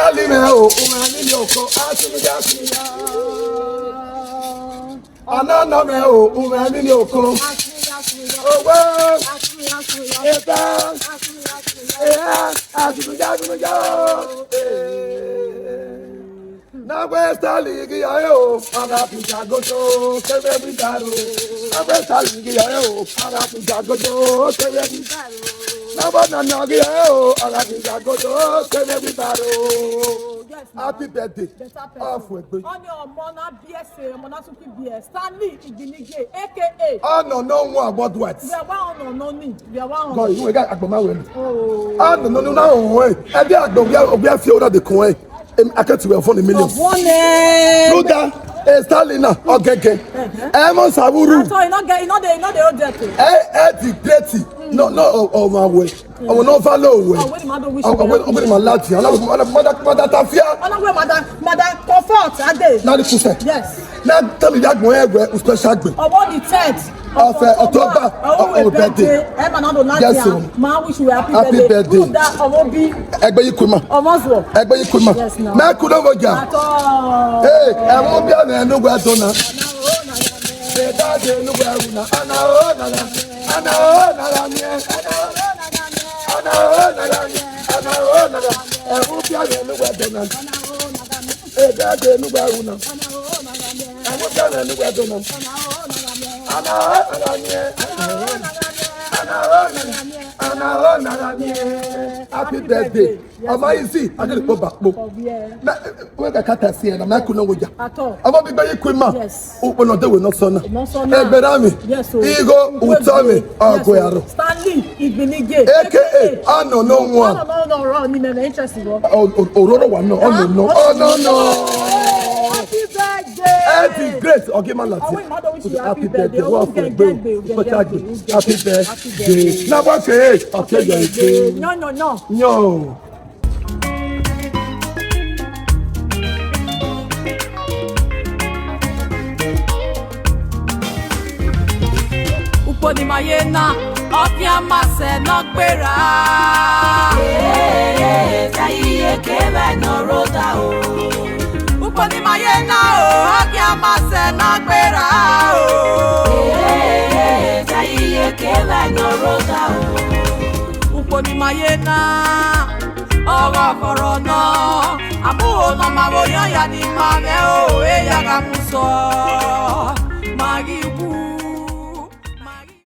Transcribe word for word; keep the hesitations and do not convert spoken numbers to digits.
Ali mẹ o, umẹ ni ni oko, asumuya, asumuya. Ọnọnọ mẹ o, umẹ ni ni oko. Owe, eba, eha, asumuya, asumuya o. Eh. Na wẹ Stanley ghi ya o, ọgha Peter Godo, kevbe wheelbarrow. Na wẹ Stanley ghi ya o, ọgha Peter Godo, kevbe wheelbarrow. Na wẹ Nana ghi ya o, ọgha Peter Godo, kevbe wheelbarrow. Yes, happy birthday. Better person. Ọfọ egbe. Ọni ọmọ na biẹ ẹse, ọmọ na suki biẹ. Stanley Igbinije, A K A. Ọnọnọ wọn worldwide. Vbe wa ọnọnọ ni, vbe wa ọnọnọ. God, you got agbọnma wẹ ni. Oh. Ọnọnọ ni na họn ẹ. Ẹdẹ agbọn, obi a, obi a fi ọna de kọn ẹ. Em, I can't wait for the millions. Ọvọn nẹ. Luda, eh, Stanley na, ọgẹgẹ. Ẹhẹn. Ẹ mọ Savuru. Atọ, you no get, you no dey, you no dey hold there too. Eh, eh, the great. No, no, ọ, ọ ma wẹ. Ọmọ náà fa lọ wẹ. Ọwẹ ni ma do wish you happy birthday. Ọwẹ ni ma lati. Ọwẹ ni ma da, ma da tafia. Ọwẹ ni ma da, ma da comfort ade. Na di kusẹ. Yes. Na tell me that boy wẹ special gbe. Ọwọ the tenth of October, ọwọ birthday. Ẹ ma na do lati. Yes, sir. Ma wish you happy birthday. Happy birthday. Luda ọwọ bi. Ẹgbẹ yi kuma. Ọmọ zuọ. Ẹgbẹ yi kuma. Yes, no. Mẹ ku do voja. At all. Hey, ẹ mọ bi ọmọ ẹnu wẹ dona. Eda de nu wẹ una. Ana o nana. Ana o nana miẹ. Ana o nana miẹ. Ana o nana. Ẹ mọ bi ọmọ ẹnu wẹ dona. Eda de nu wẹ una. Ẹ mọ bi ọmọ ẹnu wẹ dona. Ana o nana miẹ. Ana o nana miẹ. Ana o nana miẹ. Ana o nana miẹ. Happy birthday. Yes, ọmọ ma'am. Easy, a gele kpo ba kpo. Ọviẹ. Na, we ka kata si ẹ na, ma ku na wo ja. At all. Ọmọ bi gbe yi ku ma. Yes. Ukpo nọ de we nọ sọ na. Nọ sọ na. Ẹgbẹra mi. Yes, o. Igho, utọ mi, ọgọ aro. Stanley Igbinije, A K A, ọnọnọ wọn. Ọnọnọ wọn ni mẹ, mẹ interest wọ. O, o, ororo wa nọ, ọnọnọ, ọnọnọ. Happy birthday. Ẹ di great, ọgẹ ma lati. Ọwọ ima do wish you happy birthday. Wa fọ egbe, special gbe. Happy birthday. Na wa ke, ọkẹ yọ egbe. Yọ, yọ, yọ. Yọ. Ukpo ni ma ye na, ọ khian ma sẹ ne ọ gberra. Ee, ta iye kevbe ne ọ rhota o. Ukpo ni ma ye na o, ọ khian ma sẹ ne ọ gberra o. Ee, ta iye kevbe ne ọ rhota o. Ukpo ni ma ye na, ọghe ọkhọrọ nọ, a mu ho ne ọ ma vbe oyan ya ni ma mwẹ o, e ya gha mu sọ, ma ghi